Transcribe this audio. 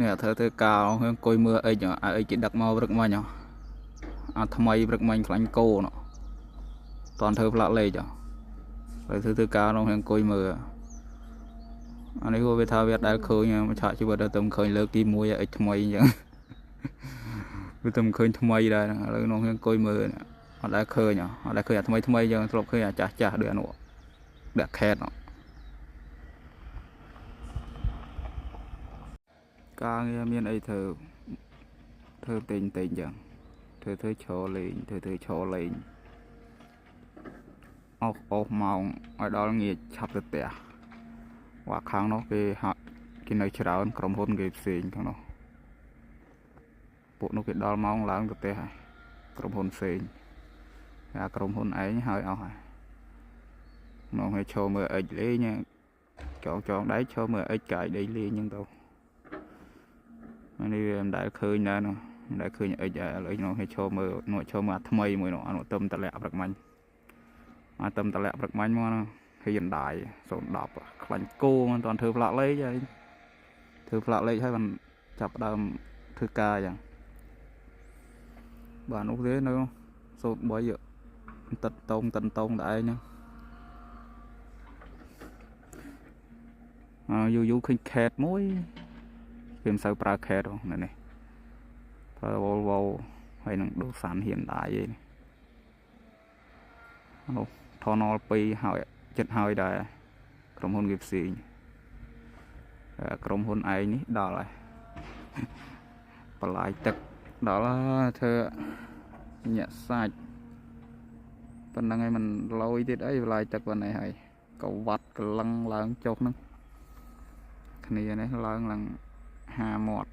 នេះធ្វើធ្វើការអង្គុយមើលអិចអាអិចគេដឹកមកព្រឹកមិញអាថ្មីព្រឹកមិញខ្លាញ់គោនោះតន់ធ្វើផ្លាកលេខហើយធ្វើធ្វើការនោះអង្គុយមើលអានេះវាថាវាអត់ដែលឃើញមួយឆាកជីវិតទៅឃើញលើកទី1អិចថ្មីអញ្ចឹងវាទៅឃើញថ្មីដែរឥឡូវនោះអង្គុយមើលអត់ដែលឃើញអត់ដែលឃើញអាថ្មីថ្មីអញ្ចឹងធ្លាប់ឃើញអាចាស់ចាស់ដូចអានោះដាក់ខេតនោះការងារមានអីធ្វើធ្វើតែងតែងចឹងធ្វើធ្វើឈរលេងធ្វើធ្វើឈរលេងអស់អស់ម៉ោងឲ្យដល់ងាកឆាប់ទៅផ្ទះវ៉ាខាងនោះគេហាក់គេនៅច្រើនក្រុមហ៊ុនគេផ្សេងខាងនោះពួកនោះគេដល់ម៉ោងឡើងទៅផ្ទះហើយក្រុមហ៊ុនផ្សេងអាក្រុមហ៊ុនឯងហើយអស់ហើយមកឲ្យឈរមើលអិចលេងចងចងដៃឈរមើលអិចកាយដីលេងចឹងទៅនេះវាមិនដែលឃើញដែរនោះមិនដែលឃើញអិចឥឡូវនោះគេឈរមើលនោះឈរមើលអាថ្មីមួយនោះអានោះទឹមតម្លាក់ព្រឹកមិញអាទឹមតម្លាក់ព្រឹកមិញមកនោះហ៊ានដាយ010ខ្លាញ់គោមិនតាន់ធ្វើផ្លាកលេខហើយធ្វើផ្លាកលេខហើយបានចាប់ដើមធ្វើការចឹងបាទនោះទេនៅ03តិតតងតិនតងតែឯងហ្នឹងយូរយូរឃើញខេតមួយគេមិនសូវប្រើខេតហ្នឹងនេះប្រើ Volvo ហើយនឹងដូសានហ៊ានដាយឯនេះនោះ Tonal 2ហើយចិត្តហើយដែរក្រុមហ៊ុនគេផ្សេងក្រុមហ៊ុនឯងនេះដល់ហើយបន្លាយទឹកដល់ធ្វើញាក់សាច់ប៉ុណ្្នឹងឯងមិនលយទៀតអីបន្លាយទឹកប៉ុណ្ណេះហើយក៏វត្តកលឹងឡើងចុះហ្នឹងគ្នានេះឡើងឡើង5មាត់